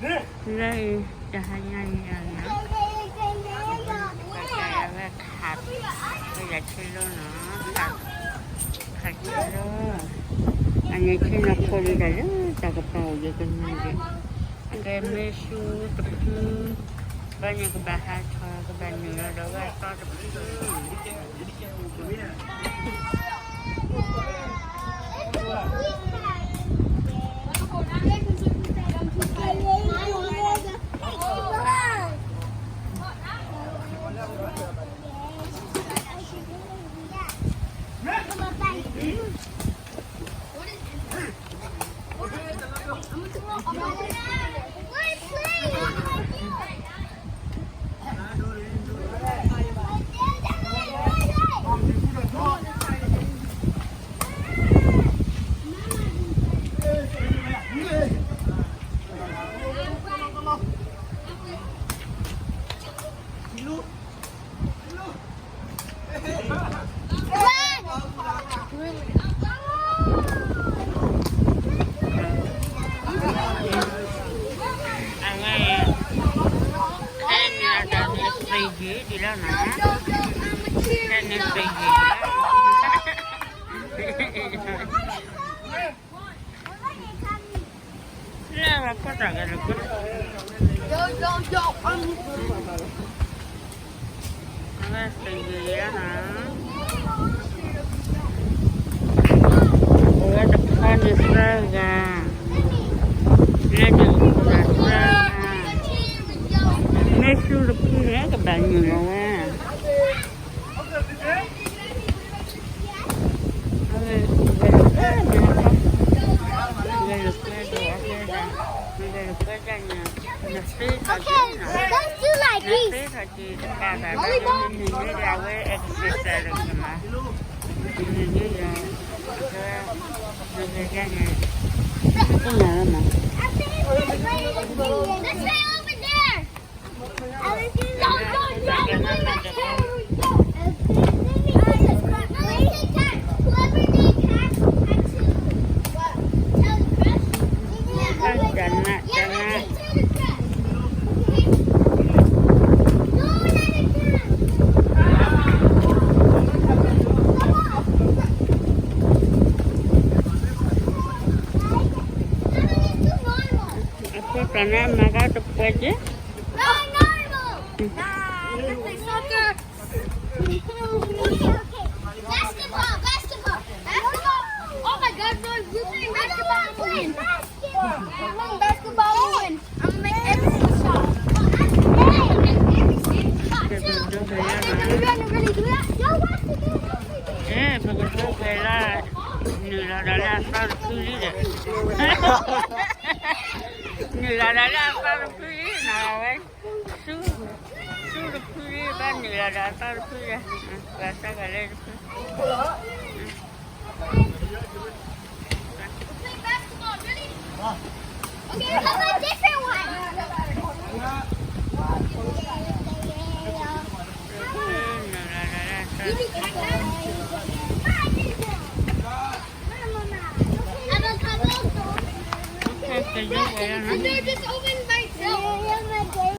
လၢအံၤ တဟါညါအံၤနီၤ, ပှၤတၢ်ဝဲခး ပယၤဆ့လိနီၤ, ခးဆ့လိ, အန့ၣ်ဆ့ၣ်နီၤခိၣ်လံတၢ်လၢတၢ်ကပၤအိၣ်ယကနၣ်က့ၤ, ကဲမ့ၢ်ဆူတဖု, ဘၣ်န့ၣ်ကဘၣ်ဟးထီၣ် ကဘၣ်နုာ်လီၤဒီးဝဲအသီတဖု အဝဲ ခဲန့ၣ်အတၢ်န့ၣ် ပယံၤ ဒ်လီၤနီၤ, ခဲန့ၣ်ပယံၤ လၢပှၤကိးတၢ်ဂဲၤ လၢကိး အဝဲပယံၤနီၤ, အဝဲတခီန့ၣ်သၢဂၤ, လၢန့ၣ်အိၣ်သၢဂၤ, မ့ၢ်ဆူတဖုန့ၣ် ကဘၣ်နုာ်လီၤဝဲ Okay, let's do like this. Volleyball? အဃိသတးန့ၣ် မၤကတပှဲၤက့ၤ Basketball, basketball, basketball. Oh my God, no, you playing basketball, I'm gonna win. I'm playing basketball, I'm gonna win. I'm gonna make every single shot. I'm gonna make every single shot too. Are you gonna really do that? Yo, watch the game. အဲ ပကတိၢ်ဖဲလၢ နုာ်လီၤဒီးလၢအသီတဖုလံဒီး နုာ်လီၤဒီးလၢအသီတဖုလံနီၤ အဝဲ ဆူ ဆူတဖုလံ ဘၣ်နုာ်လီၤဒီးအသီတဖုဒီး ပှၤသၢဂၤလၢတဖု Okay, how about different one? Avocado. Okay, so you're there, huh? They're just over